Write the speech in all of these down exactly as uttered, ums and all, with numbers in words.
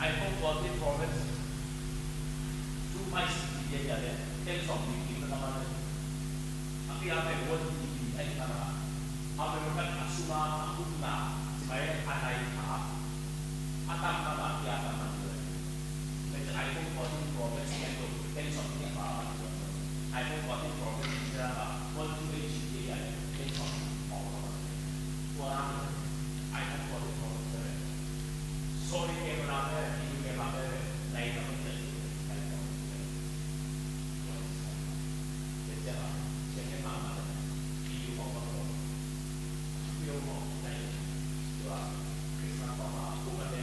iPhone fourteen Pro Max two five six G B ahi a leh ten sawmli kim na ka man a hi. A kei a pen one T B ahi kha a, a memory card a sung a a khutna ci mai a nai kha a, a tam tam a kei a tam tam lo. Pen iPhone fourteen Pro Max pen lo ten sawmli a pa a man lo. iPhone fourteen Pro Max ci a one two eight G B ahi a leh ten sawmli a pa a man lo. Tua na iPhone fourteen Pro Max te Sony camera te, video camera te, nai na mah te, nai na mah te. Te cia, cia ke ma ma te, video mah ma lo. Video mah nai, tua, Christmas mah ma, kum a te,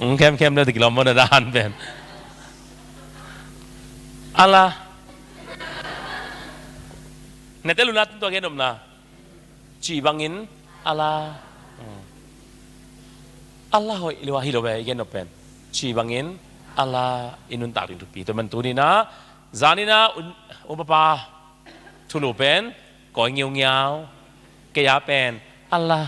Ong khemkhem le kilawm mawk na dan pen. Ala. Nete luna tun tua gen nopna. Ci bangin ala. Hmm. Ala hoih liwa hi lo ve i gen nop pen. Ci bangin ala i nuntak ding thupi. Tua man tuni-in ah, zan-in ah, um, upa pa thulu pen koi ngiungiau. Kei a pen ala.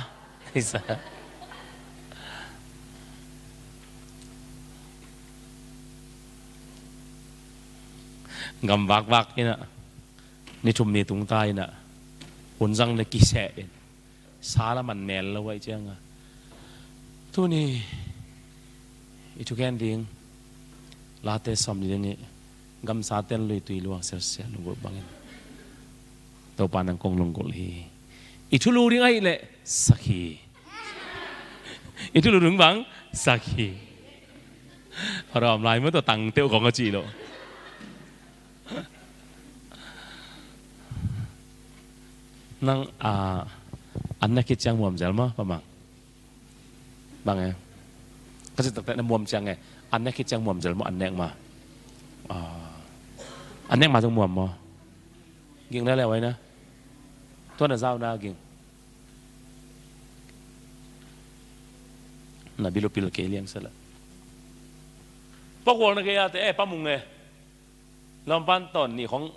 Gam vakvak in ah, ni thum ni tung ta in ah, hun zang le kiseh in, sa la man mel lo ahih ciangin, tuni i thugen ding Late sawmnih ding i gamsa ten lui tui luang sialsial lunggulh bangin Topa nang kong lunggulh hi. I thulu ding ahih leh sakhi. I thulu ding bang sakhi. Pha rawm lai maw, tua tangte uh kong a cih loh. Nang, a, an nek khit ciang muam zel maw, Pa Mang? Bang e? Ka cih taktak na muam ciang e. An nek khit ciang muam zel maw, an nek ma? A, an nek ma zong muam maw? Ging lele wai na. Tua na zau na ging. Na bilu pil kei liang sala. Pakual na kei a te, eh, Pa Mung e. Lawmpan tawn nih khong.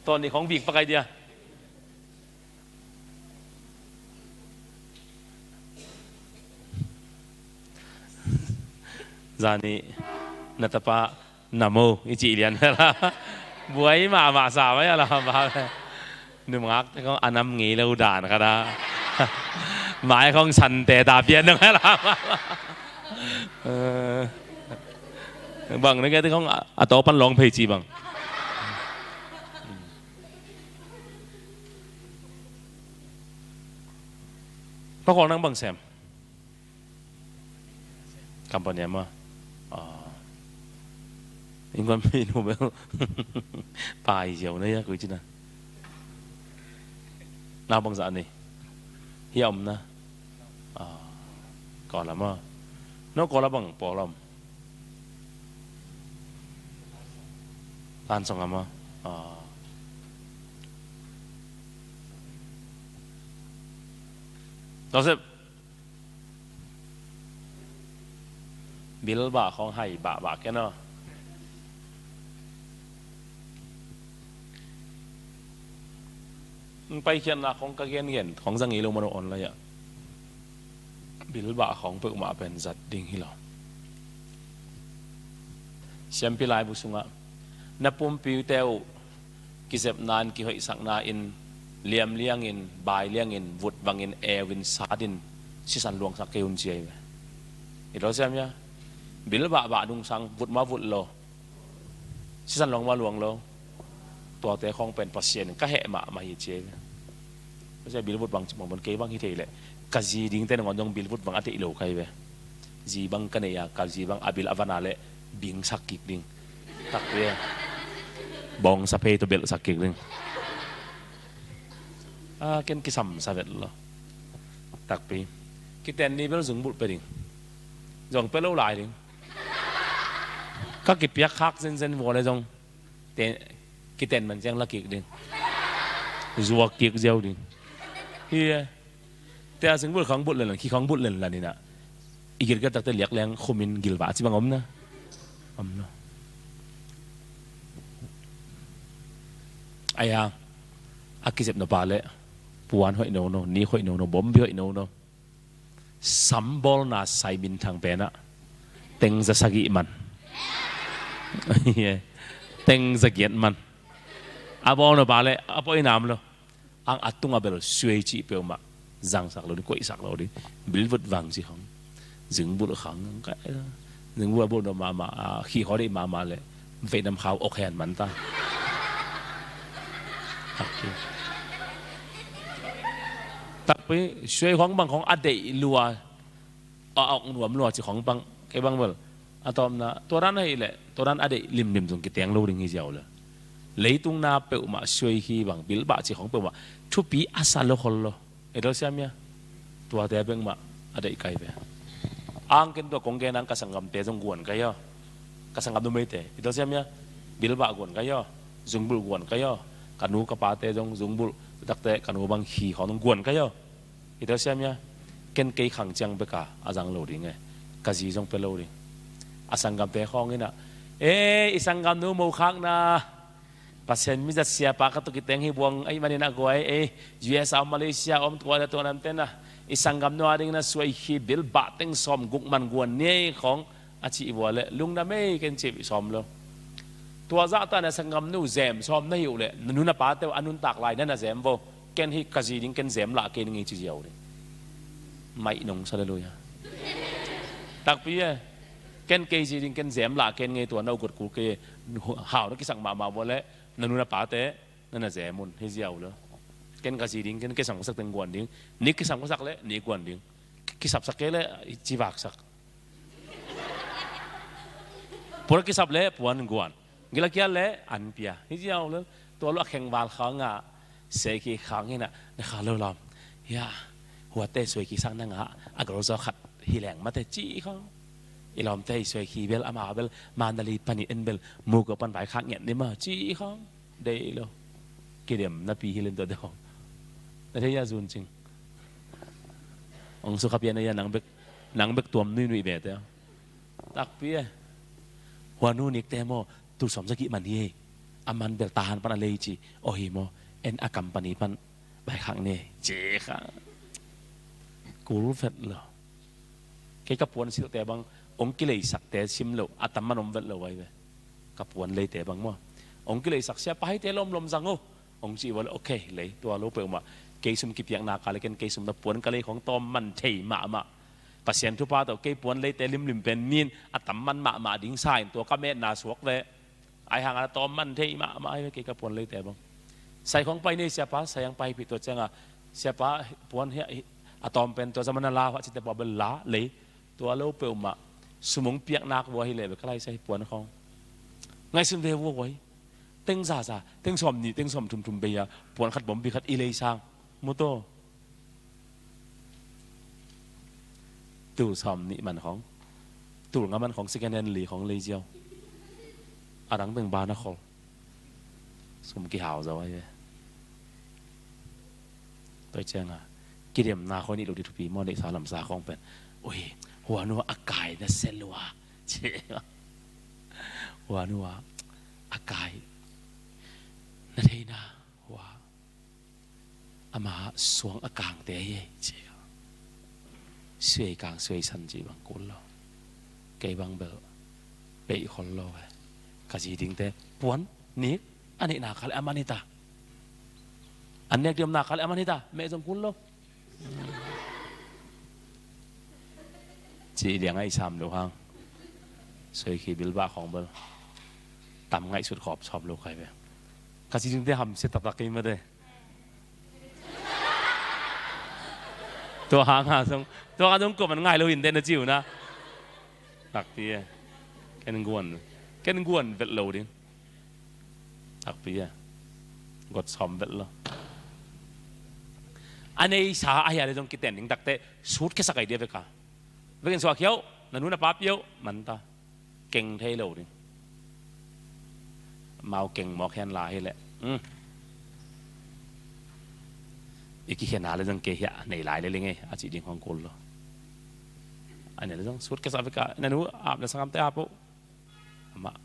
Tawh ni khong bik pakai dia. Zani na tapa na mo i cih lian vela. Buai mahmah sa mai a la ba. Numngakte khong a nam ngei lo dan khat a. Mai khong sante ta pian dong a la. Bang na kete khong a tawpan lawng phei ci bang. Pakol nang bang sem. Company ama. Innkuan mi nu bel pai ziau na ia kui cina. Na bang zah ni hia om na. Kawlam a. No kawlam bang pawlam. Tan song ama. Joseph. Bilbah khong hai bahbah ken aw. Paikhiatna khong ka gengen khong zang i lo mano on lai ah. Bilbah khong peuhmah pen zat ding hi lo. Siampi laibu sungah na pumpiute uh kizepna in kihoihsakna in liamliangin bailiangin vutvangin euvin satin sisan luangsak kei un ci ahi ve. I lo siam ia. Bilbah bah dungsang vut ma vut lo. Sisan luang ma luang lo. Tuate khong pen Pasian ka heh mahmah hi ci ahi ve. Pasian bil vutvang ci mawng bon kei bang hi thei leh ka zi dingte nangawn zong bil vutvang a deih lo ka hi ve. Zi bang ka nei a ka zi bang a bil a vana leh bingsak kik ding. Takpi e. Bawngsa phei tawh belhsak kik ding. A ken kisamsa vet lo. Takpi. Kiten ni bel zungbulh pe ding. Zong pe lo lai ding. Ka kipiak khak zenzen vua le zong kiten man ciang la kik ding. Zuak kik ziau ding. Hi e. Te a zingbulh khang bulh lenlan khi khang bulh lenlan inah i gilgel takte liak leng khumin gilvah ci bang om na. Om na. Aia a kizep no pa le puan hoih nono, nik hoih nono, bombi hoih nono. Sambawlna sai minthang penah tengza sagih man. Tengza giat man. A bawl no pa le a poi nam lo. Ang a tunga bel suai cih peuhmah zangsak lo ding, koihsak lo ding. Bilvut vang ci khong. Zingbulh khang. Zingbulh a bulh no mahmah a khi khaw deih mahmah le. Veih nam khau ok hen man ta. Takpi suai khong bang khong a deih lua. A ok nuam lua ci khong bang kei bang bel a tawpna tua dan ahih leh tua dan a deih limlim zong kiteng lo ding hi ziau le. Leitung na peuhmah suai hi bang bilbah ci khong peuhmah thupi a sa lo khol lo. Edol siam ia. Tuate bengmah a deih kai ve. Ang ken tua kong gen ang ka sanggamte zong guan kai aw. Ka sanggam numeite edol siam ia. Bilbah guan kai aw. Zungbulh guan kai aw. Ka nu ka pate zong zungbulh takte ka nu bang hi khong zong guan kai aw. Edol siam ia. Ken kei khang ciang beka a zang lo ding e. Ka zi zong pe lo ding. A sanggamte khawng inah e i sanggam nu mokhakna Pasian mizat siapa ka tukiteng hi buang ahi manin a guai ei U S a om Malaysia om tua le tua namten a i sanggam nua dingin a suai khi bilbah teng sawm guk man guan ni ei khong a cih vua le lungdam ei ken cih sawm lo. Tua zahtan a sanggam nu zem sawm na hi uh le na nu na pate uh a nuntak lai na na zem vo. Ken hi ka zi ding ken zem lah kei ning ei ci ziau ding. Maih nong sa le lui a takpi e. Ken kei zi ding ken zem lah ken ngei tua na ugot kul kei hau na kisak mahmah vua le na nu na pate na na zem un hi ziau lo. Ken ka zi ding ken kisam ka sak teng guan ding. Nik kisam ka sak le nik guan ding. Kisapsak kei le civaksak. Puan kisap le puan guan. Gila kia le an pia hi ziau lo. Tua lo a khengval khang a suai khi khang hinah na kha lo lawm. Hia huate suai khi sang na ngah a gol zaw khat hi leng mate ci khang. I lawmte i suai khi bel ama bel Mandalay panih en bel muka pan vai khak ngiat ni ma ci khang. Dei lo. Kidem na pi hi len tua deuh. Na thei a zun cing. Ong su kha pian a ia nang bek nang bek tuam nui nui bete. Takpi e. Huanu nikte maw tul sawm sagih man hi ei. A man bel tahan pan a lei ci. Aw hi maw, en a company pan bai khak ni ci kha. Kul vet lo. Kei ka puan silhte bang ong kileisakte sim lo, a tam man om vet lo ai ve. Ka puan leite bang maw, ong kileisak sia pa haite lawmlawm zang o, ong ci vua le, okay lei, tua lo peuhmah. Kei sum kipiakna ka le ken kei sum na puan ka lei khong tawm man thei mahmah. Pasian thupha tawh kei puan leite limlim pen min a tam man mahmah ding sa in tua ka metna suak ve. Ai hang a tawm man thei mahmah ai ve kei ka puan leite bang. Sai khong pai nei siapa, sai ang paipih tua cianga siapa puan hi a tawm pen tua zaman a la hua cite pua bel la lei. Tua lo peuhmah sum ong piak nak vua hi leh ve ka lai sai puan khong. Ngaihsun ve vua vua hi. Teng zaza, teng sawm nih, teng sawm thum thum bei a puan khat bawmpi khat i lei sang. Mu taw. Tul sawm nih man khong, tul nga man khong second hand li khong lei ziau. A dang teng ba na khol. Sum kihau zo ai ve. Tua cianga kidemna khoi nih lo di thupi maw, neihsa lamsa khong pen. Ui, hua nu a kai na se lua. Hua nu a kai na theina hua. Ama suang a kangte hi ei ci. Suai kang suai san ci bang kul lo. Kei bang bel peih khol lo e. Ka zi dingte puan nik a neihna kal a man hita. An nek diamna kal a man hita. Meh zong kul lo. Ci liang a i sam lo hang. Suai khi bilbah khong bel tam ngaihsut khop sawm lo kai ve. Ka zi dingte hamsia taktak kei mate. Tua hanga zong, tua hanga zong kuaman ngai lo hinte na ci uh na. Takpi e. Ken guan, ken guan vet lo ding. Takpi e. Guat sawm vet lo. A neisa a hia le zong kiten ding takte sut kesa kai dia veka. Vekin suak hiau, na nu na pa piau manta. Keng thei lo ding. Mau keng mawk hen la hi leh. I kikhen a le zong kei hiah nei lai le lingei a cih ding hong kul lo. A nei le zong sut kesa veka na nu ap na sangamte ap uh. Amah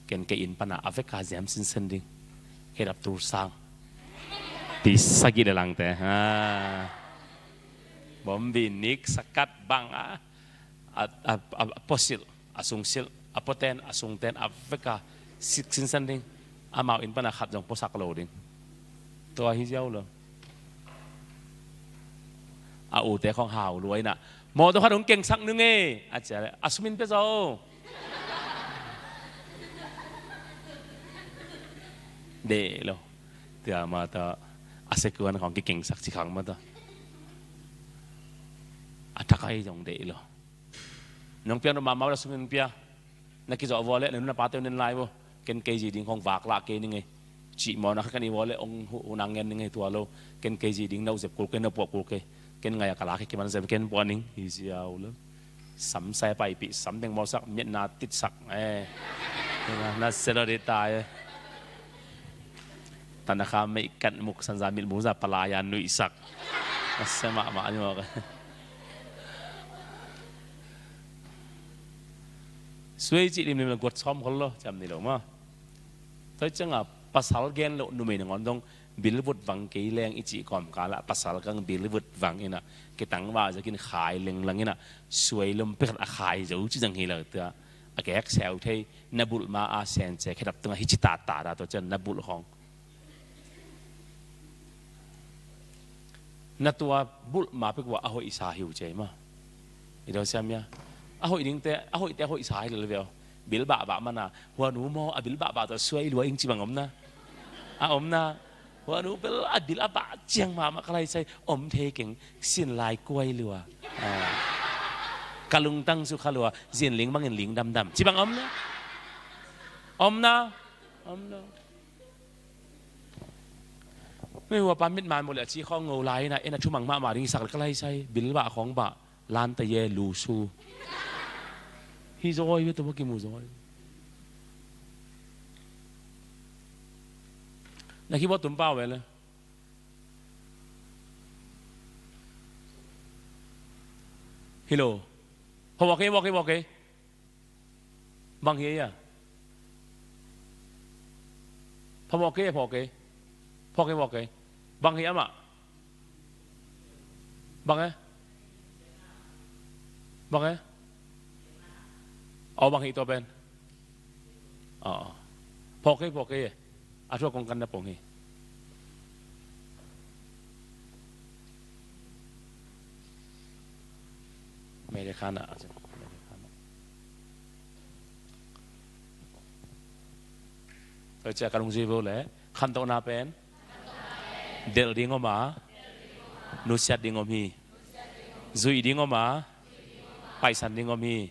ken kei inn pana a veka ziam sinsen ding. Kei dap tur sang. Ti sagih le langte. Bawmbi nik sakat bang a a, a, a, a puasilh, a sungsilh, a puaten, a sungten, a veka sik sinsan ding. Amau inn pana khat zong puasak lo ding. Tua hi ziau lo. A ute khong hau lua inah mawtaw khat hong kengsak nung e a cia le a sumin pia zaw. Deh lo. Tia mata a sekuan khong kikengsak ci khang mata. A thakai zong deh lo. Nong piang dong mahmah uh la sungin pia. Na kizawh vua leh na nu na pate uh nen lai vo. Ken kei zi ding khong vak lah kei ning ei. Cih mawh na kha kan i vua leh ong hu nang ngen ning ei tua lo. Ken kei zi ding na uh zep kul kei na puah kul kei. Ken ngai a ka la kei kiman zep ken puah ning hi ziau lo. Sam sai paipih sam teng mawhsak miatna titsak. Na se lo dih tai. Tanakha meih kat muk sanza milh muza palaya nuihsak. Na se mahmah ni mawk. Suai cih limlim la guat sawm khol lo ciam ni lo ma. Tua cianga pasal gen lo numei nangawn dong bilvut vang kei leng i cih kawmkala pasal kang bilvut vang inah kitangva zakin khai lenglang inah suai lom pekhat a khai zo ci zang hi lo tua a kek seu thei na bulh ma a sence khedap tunga hici tata da tua cian na bulh khong. Na tua bulh ma pek ua a hoih sa hiu cei ma. I do siam ia a hoih dingte a hoihte a hoih sa hi lel veo. Bil bahbah mana hua nu maw a bil bahbah tua suai lua ing ci bang omna. A omna hua nu bel a bil a bah ciang mahmah ka lai sai om thei keng sin lai kuai lua. Ka lungtang su kha lua zin ling bangin ling damdam ci bang omna. Omna. Omna. Mei hua pa mit man mawh le a ci khawng ngo lai inah en a thumang mahmah ding i sak le ka lai sai bil bah khawng bah lante ye lu su. Hi zawi ve tua kimu zawi. Na keyboard tum pau ve le. Hello. Ho wa kei wa kei wa kei. Bang hi a ia. Phawk kei, phawk kei. Phawk kei, phawk kei. Bang hi amah? Bang e? Bang e? Aw, bang hi tua pen? Aw, aw. Phawk kei, phawk kei e. A thu a kong kan na pong hi. Mede khana. Tua cia ka lungzui vo le khantohna pen delh ding om a, nusiat ding om hi. Zuih ding om a, paisan ding om hi.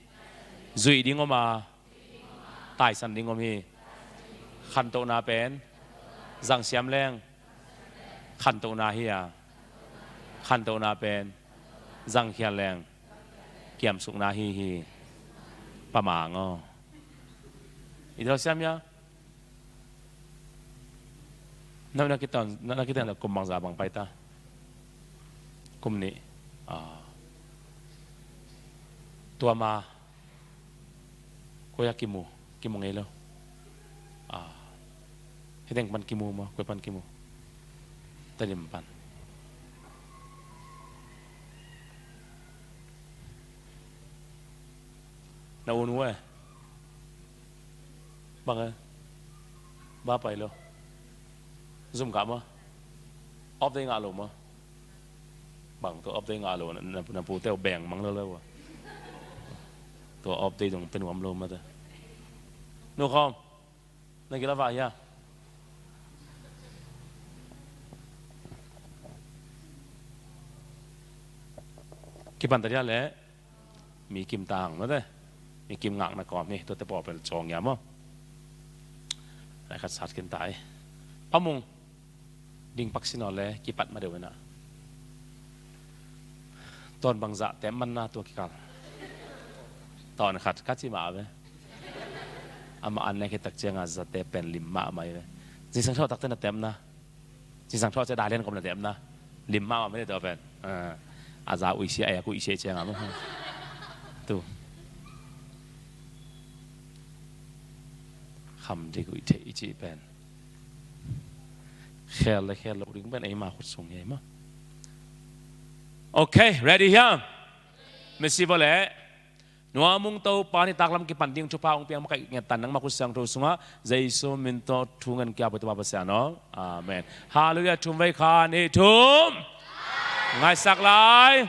Zuih ding om a, taisan ding om hi. Khantohna pen zangsiam leng khantohna hi a, khantohna pen zangkhial leng kiamsukna hi hi. Pamang aw. I dawh siam ia. Na, na kiton, na, na kiton kum bangza bang pai ta? Kum nih. Ah. Tua ma. Koi a kimu, kimu ngei lo. Ah. Hiteng pan kimu ma, koi pan kimu? Tedim pan. Na u nu e? Bang e? Ba pai lo? Zum kah ma? Off day ngah lo ma? Bang tua off day ngah lo, na, na, na pute uh beng mang lo lo a. Tua off day dong pen uam lo ma ta. Nu khawm. Na gila va hia. Kipan ta dia le. Mi kim tang mate. Mi kim ngakna kawm hi, tuate pawlpel cawng ia maw. Lai khat sat kin ta hi. Pamung. Ding pak sin aw le kipat ma deuh ina. Tawn bangzah tem manna tua kikal. Tawn khat ka ci mah ve. Amah an nek hi tak cianga zate pen lim mahmah hi ve. Zingsang thawh takte na temna. Zingsang thawh cia dalian kawm na temna. Lim mahmah mene tawh pen. A za uisia, a yak uisia cianga maw. Tu. Kham dik uih theih i cih pen. Khel le khel loh ding pen eima khut sung hi ei maw. Okay, ready hiam? Misi vawleh. Nuamung Topa nitaklam kipan ding thupha hong piang makaih ngettan nangma khut siangtho sungah Jesu min tawh thu ngen kia poi Topa Pasian aw. Amen. Halleluiah. Thum vei khan i thum. Ngaihsak lai.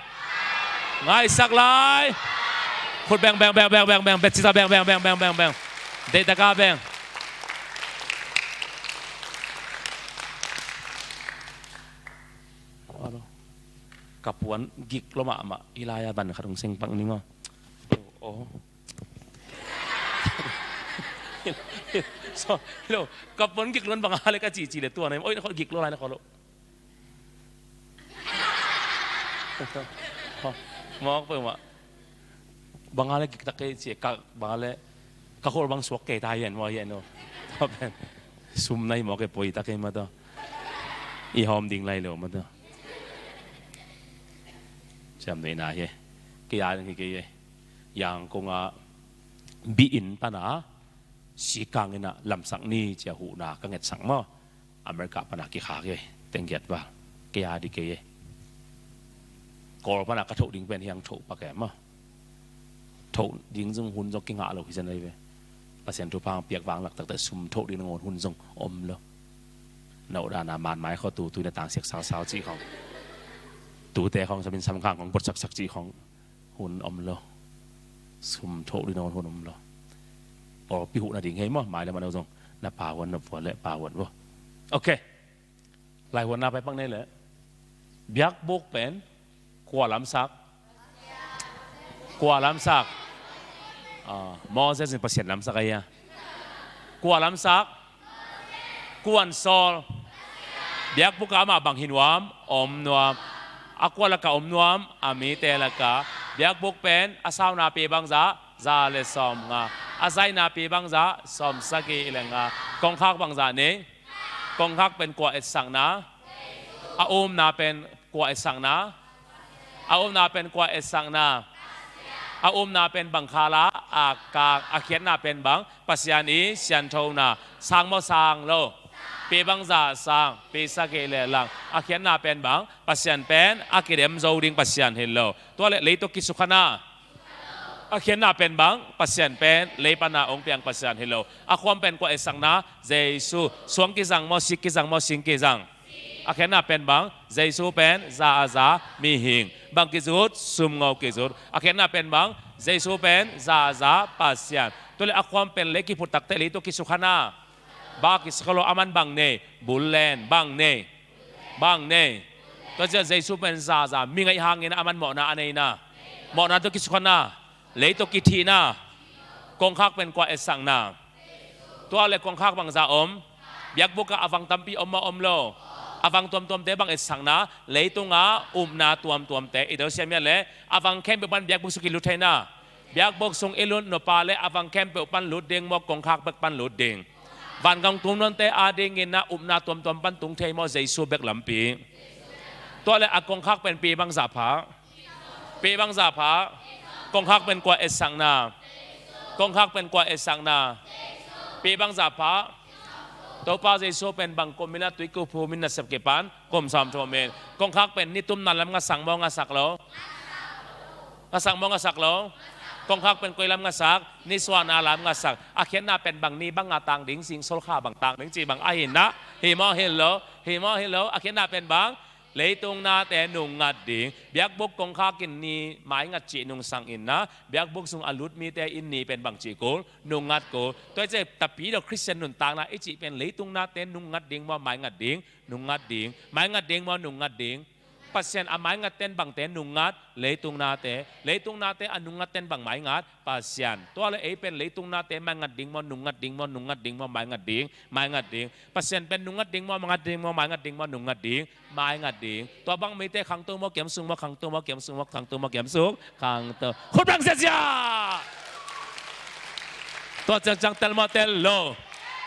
Ngaihsak lai. Khut beng beng beng beng beng beng. Betsita beng beng beng beng beng beng. Deitaka beng. Ka puan gik lo mahmah. I lai-a ban khat hong seng pak ning aw. Oh. So, hello. Ka puan gik lon bang a le ka cici le tua nai. Oi, na khaw gik lo lai na khaw lo. Mawk peuhmah. Bang a le gik tak kei ci ka bang a le ka khawl bang suak kei ta hian maw hian aw. Tua pen sum nai mawk e poi tak kei mah tawh. I hawm ding lai lo mah tawh. Ciam nei na hi. Kei a ding hi kei e. Yangkung ah bihin pana sikang ina lamsak ni cia huhna ka ngetsak maw. America pana kikhak e. Tenggiat val kei a di kei e. Kawl pana ka thoh ding pen hiang thoh pak e maw. Thoh ding zong hun zong kingah lo hi zen lai ve. Pasian thupha piak vang lak takte sum thoh ding nangawn hun zong om lo. Na uh dana manmai khaw tu tui na tangsiak sausau cih khawng. Tute khawng samin samkhang khawng bot saksak cih khawng. Hun om lo. Sum thoh ding nangawn hun om lo. Pawlpi huh nading hei maw, mai le mah no zong na pahuan na puan le pahuan vo. Ok. Laihuan na pai pak nei le. Biakbuk pen kua lamsak? Kua lamsak? Ah, Moses in Pasian lamsak ahi a. Kua lamsak? Kuan sawl. Biakbuk ah amah bang hi nuam? Om nuam. A kua lakah om nuam? A mite lakah. Biakbuk pen a sau napi bangzah? Za le sawmnga. A zaih napi bangzah? Sawmsagih le nga. Kongkhak bangzah nei? Kongkhak pen kua etsakna? A umna pen kua etsakna? A umna pen kua etsakna? A umna pen bang khala a kak, a khiatna pen bang? Pasian i sianthona. Sang maw sang lo? Pi bangzah sang, pi sagih le lang. A khiatna pen bang? Pasian pen a kidem zo ding Pasian hi lo. Tua le lei tawh kisukha na. A khiatna pen bang? Pasian pen lei pana ong piang Pasian hi lo. A khuam pen kua etsak na? Jesu. Suang kizang maw, sik kizang maw, sing kizang? A khiatna pen bang? Jesu pen za a za mihing. Bang kizut? Sumngo kizut. A khiatna pen bang? Jesu pen za a za Pasian. Tua le a khuam pen lei kiphut takte lei tawh kisukha na. Bang kisukha lo, aman bang nei? Bullen. Bang nei? Bang nei? Tua ciang Jesu pen za a za mi ngaih hangin aman mawhna a nei na. Mawhna tawh kisukha na. Lei tawh kithih na. Kongkhak pen kua etsak na. Tua le kongkhak bangzah om? Biakbuk ah a vang tampi om maw, om lo? A vang tuamtuamte bang etsak na? Leitungah upna tuamtuamte. I dosiam ia le a vang khempeuh pan biakbuk sung kilut thei na. Biakbuk sung i lut nop a le a vang khempeuh pan lut ding maw, kongkhak bek pan lut ding? Vangam tung nawnte a dingin na upna tuamtuam pan tung thei maw, Jesu bek lampi? Tua le a kongkhak pen pi bangzah pha? Pi bangzah pha? Kongkhak pen kua etsak na. Kongkhak pen kua etsak na. Pi bangzah pha? Topa Jesu pen bang kum in a tui kiphu min nasep kipan? Kum sawmthum min. Kongkhak pen nitumna lam ngasak maw, ngasak lo? Ngasak maw, ngasak lo? Kongkhak pen koi lam ngasak? Nisuahna lam ngasak. A khiatna pen bang ni banga tang ding, zingsol kha bang tang ding cih bang ahi na. Hi maw, hi lo? Hi maw, hi lo? A khiatna pen bang? Leitung nate nungngat ding. Biakbuk kongkhak in ni maingat cih nungsang in na, biakbuk sung a lut mite in ni pen bang cih kul? Nungngat kul. Tua i cih tapidaw Khristian nuntakna i cih pen leitung nate nungngat ding maw, maingat ding? Nungngat ding. Maingat ding maw, nungngat ding? Pasian a maingatten bangte nungngat? Leitung nate. Leitung nate a nungngatten bang maingat? Pasian. Tua le ei pen leitung nate maingat ding maw, nungngat ding maw, nungngat ding maw, maingat ding? Maingat ding. Pasian pen nungngat ding maw, maingat ding maw, maingat ding maw, nungngat ding? Maingat ding. Tua bang mite khangto maw, kiamsuk maw, khangto maw, kiamsuk maw, khangto maw, kiamsuk? Khangto. Khut bang siasia. Tua ciangciang tel maw, tel lo?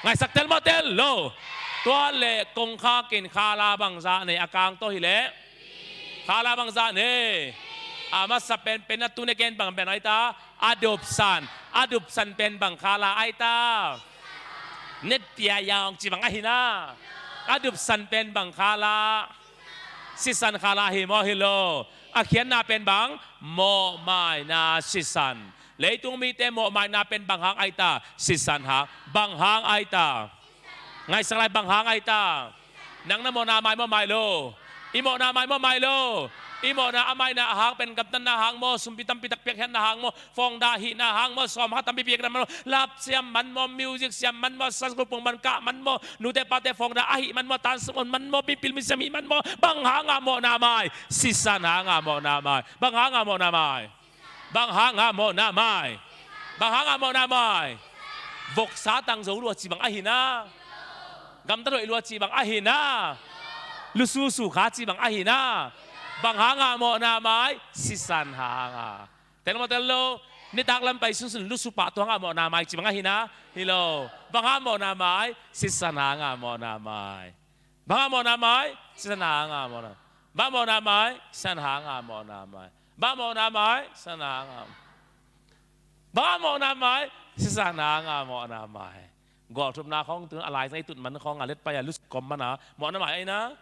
Ngaisak tel maw, tel lo? Tua le kongkhak in khala bangzah nei, a kangto hi le? Khala bangzah nei? A masa penpen a tune ken bang pen aita? A dupsan. A dupsan pen bang khala aita? Netpia yaung ci bang ahi na. A dupsan pen bang khala? Sisan khala hi maw, hi lo? A khiatna pen bang? Mawhmaina sisan. Leitung mite mawhmaina pen bang hang aita? Sisan hang. Bang hang aita? Ngaisak lai, bang hang aita? Nang na mawhna mai maw, mai lo? I mawhna mai maw, mai lo? I mawhna a maina a hang pen gamtatna hang maw, sumpi tampi tak piakkhiatna hang maw, phone dah hihna hang maw, sawm ha tampi piakna man maw, lap siam man maw, music siam man maw, Sunday school pung man kah man maw, nute pate phone dah a hih man maw, tan sum on man maw, mipil misiam hih man maw, bang hanga mawhna mai? Sisan hanga mawhna mai. Bang hanga mawhna mai? Bang hanga mawhna mai? Bang hanga mawhna mai? Voksa tang zo lua ci bang ahi na. Gamtat hoih lua ci bang ahi na. Lususu kha ci bang ahi na. Bang hanga mawhna mai? Sisan hanga. Tel maw, tel lo? Nitak lam pai sunsun lusu pah tua hanga mawhna mai ci bang ahi na. Hi lo. Bang hanga mawhna mai? Sisan hanga mawhna mai. Bang hanga mawhna mai? Sisan hanga mawhna. Bang hanga mawhna mai? Sisan hanga mawhna mai. Bang hanga mawhna mai? Sisan hanga. Bang hanga mawhna mai? Sisan hanga mawhna mai. Gualthupna khawng tun a laizang i tut man khawng a let pai a lusuk kawm man a mawhna mai ahi na.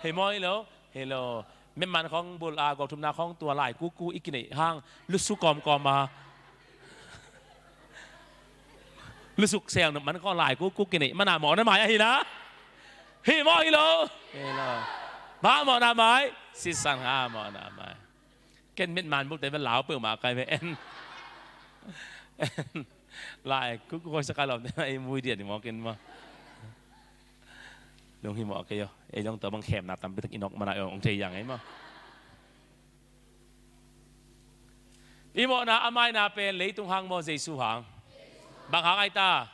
Hi maw, hi lo? Hi lo. Met man khawng bul a gualthupna khawng tua lai kuku i kineih hang lusuk kawmkawm a. Lusuk sel man khawng lai kuku kineih man a mawhna mai ahi na. Hi maw, hi lo? Hi lo. Bang hanga mawhna mai? Sisan hanga mawhna mai. Ken met man bulte ve lau peuhmah kai ve en. Lai kuku khawng sa kai lawm te i mui diat i mawk in maw. Lung hi mawh kei aw. Ei zong tua bang khemna tampi tak i nawk man a ong thei yang ei maw. I mawhna a maina pen leitung hang maw, Jesu hang? Bang hang aita?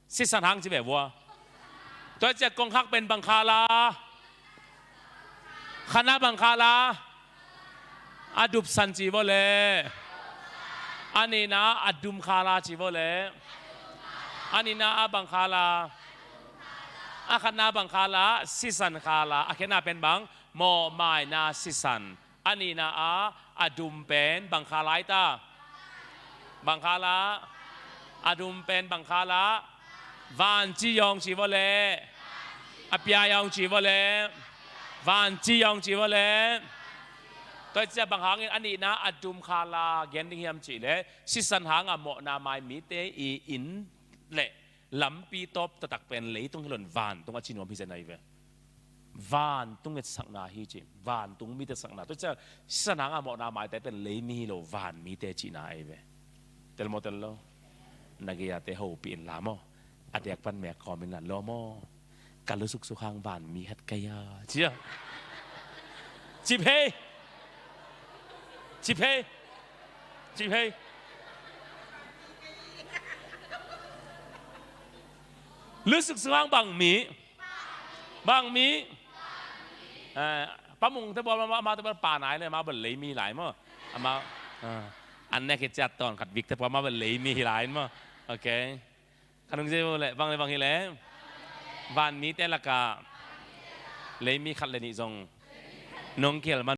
Sisan hang ci ve vua. Tua ciah kongkhak pen bang khala? Khatna bang khala? A dupsan ci vua le. A nihna a dum khala ci vua le. A nihna a bang khala? A khatna bang khala? Sisan khala. A khiatna pen bang? Mawhmaina sisan. A nihna a, a dum pen bang khala aita? Bang khala? A dum pen bang khala? Van ci yawng ci vua le. A pia hong ci vua leh, van ci hong ci vua leh. Tua hi ciah bang hangin a nihna a dum khala gen ding hiam cih leh, sisan hangah mawhna mai mite i inn le lampi tawp taktak pen leitung hi loin vantung a ci nuam hi zen ahi ve. Vantung etsakna hi ci, vantung mite etsakna. Tua hi ciah sisan hangah mawhna maite pen leimi hi lo, van mite cihna ahi ve. Tel maw, tel lo? Na gei-ate hopih inla maw. A diak pan mek kawm inla, lawm aw, ka lusuk suk hang van mi khat ka hi a, ci a. Ci phei. Ci phei. Ci phei. Lusuk suk hang bang mi. Bang mi. Eh, Pa Mung te bel, amah, amah te bel pa nai leh, amah bel leimi lai maw. Amah, ah, an nek hi ciah tawn khat bik te bel amah bel leimi hi lai maw. Ok. Ka nungzui uh leh, bang leh bang hi leh, van mite lakah leimi khat le nih zong nong kihel man.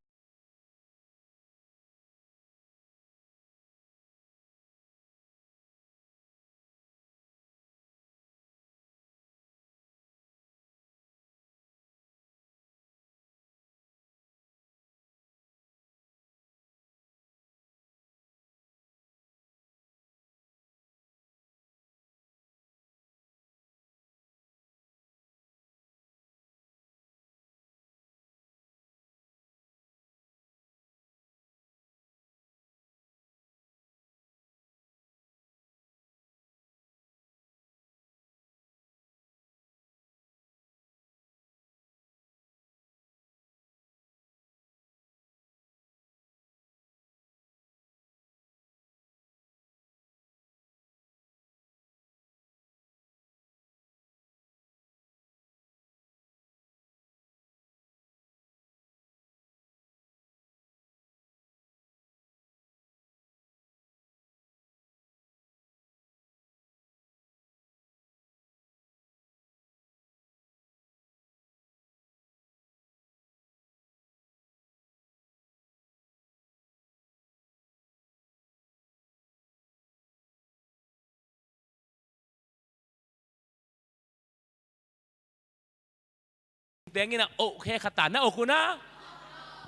Tengin a ok khe khat ta na ok uh na.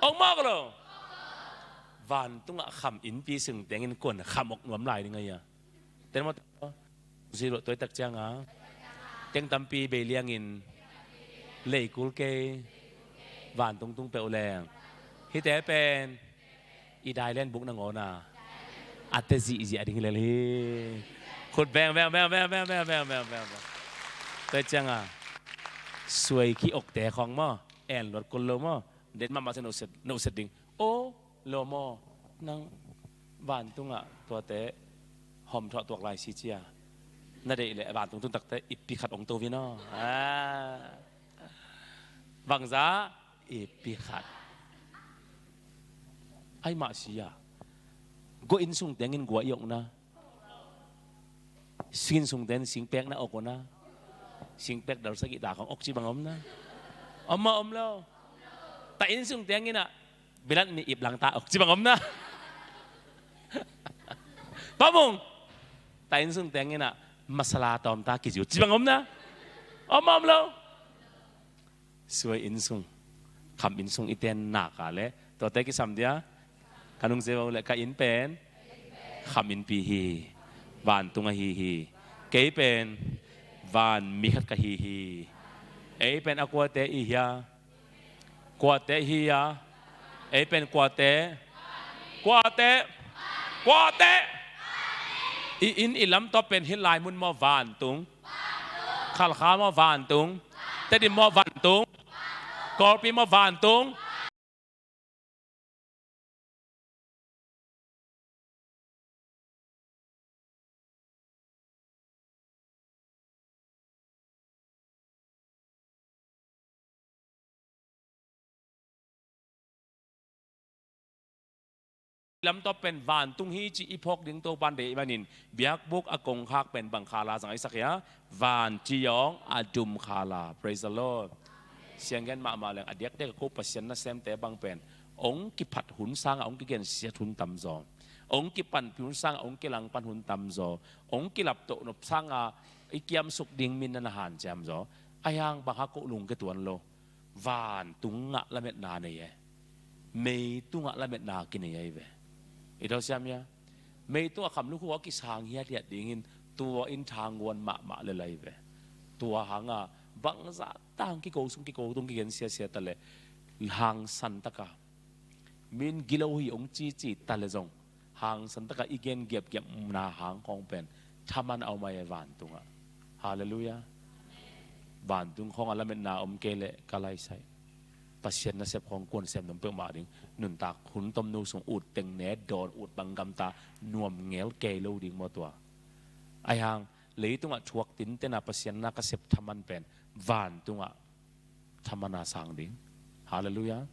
Ok mawk lo. Vantungah kham innpi sung tengin kuan kham ok nuam lai ding a hi a. Ten maw, ten maw. Zero tuaitak cianga teng tampi bei liangin leikul kei vantung tung peuh leng hite pen i dailen buk nangawn a a te zihziah ding hi lel hi. Khut beng beng beng beng beng beng beng beng beng. Tua cianga suai ki okte khong maw, en luat kul lo maw, den mahmah se noset, noset ding. O lo maw, nang vantungah tuate hom thawh tuak lai si cia. Na deih leh vantung tun takte ippi khat ong to vin aw. Bangza ippi khat. Ai mah si a. Gua inn sung tengin gua i okna. Sing inn sung tengin singpek na ok na. Singpek dal sagih ta khong ok ci bang om na. Om ma om lo. Ta inn sung tengin a bilat ni ip lang ta ok ci bang om na. Pamung. Ta inn sung tengin a masala tawm ta kiziu ci bang om na. Om ma om lo. Suai inn sung, kham inn sung i ten nak a leh tuate kisam dia. Ka nungzui uh leh ka inn pen kham innpi hi. Vantung ahi hi. Kei pen van mi khat ka hi hi. Ei pen a kuate i hia? Kuate hi a. Ei pen kuate? Kuate? Kuate? I inn i lam tawh pen hih lai mun maw vantung? Khalkha maw vantung? Tedim maw vantung? Kawlpi maw vantung? Lam tawh pen vantung hi ci i phawk ding Topan deih manin biakbuk a kongkhak pen bang khala zang a i sak hia? Van ci awng a dum khala. Praise the Lord. Sianggen mahmah leng a diakdiak a ko Pasian nasemte bang pen ong kiphat hun sanga ong kigensiat hun tamzaw, ong kipanpih hun sanga ong kilangpan hun tamzaw, ong kilaptoh nop sanga i kiamsuk ding min na na hanciam zaw. Ahi hang bang hang koh lungke tuan lo. Vantung ah lametna nei e. Meitungah lametna kinei ahi ve. I tawh siam ia? Meitungah khamluk uh a kisang hiathiat dingin tua in thangguan mahmah le lai ve. Tua hanga bangzah tang kiko sung kiko tung kigen siasia ta le hangsan taka min gilo hi ong cici ta le zong hangsan taka i gen giapgiapna hang khawng pen thaman a om ahi vantungah. Halleluiah. Vantung khawng a lametna om kei leh ka laisaih. Pasian nasep khawng kuan sem nong peuhmah ding. Nuntak hun tomno sung ut teng ne dawn ut bang gamta nuam ngel kei lo ding maw tua. Ahi hang leitungah thuak tintena Pasian na ka sep thaman pen vantungah thamana sang ding. Halleluiah.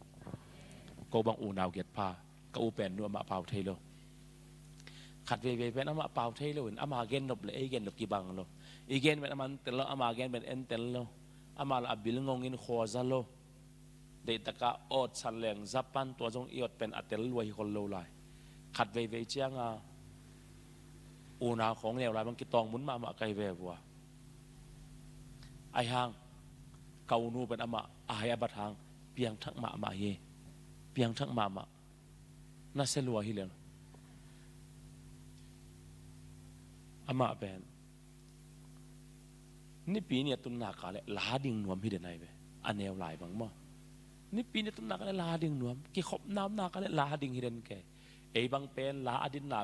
Ko bang unau giat pha ka u pen nu amah pau thei lo. Khat veivei pen amah pau thei lo in ama gen nop le ei gen nop kibang lo. I gen pen ama en tel lo, ama gen pen en tel lo. Ama la a bil ngongin khuaza lo. Deihtaka awt san leng Japan tua zong i awt pen a tel lua hi khol lo lai. Khat veivei cianga unau khawng neu lai bang kitawng mun mahmah kai ve vua. Ahi hang ka unu pen amah a hai a bat hang piangthak mahmah hi. Piangthak mahmah. Na se lua hi leng amah pen nipi ni a tunna ka le la ding nuam hi den ai ve. A neu lai bang maw? Nipi ni a tunna ka le la ding nuam kikhop namna ka le la ding hi den ke. Ei bang pen la a dinna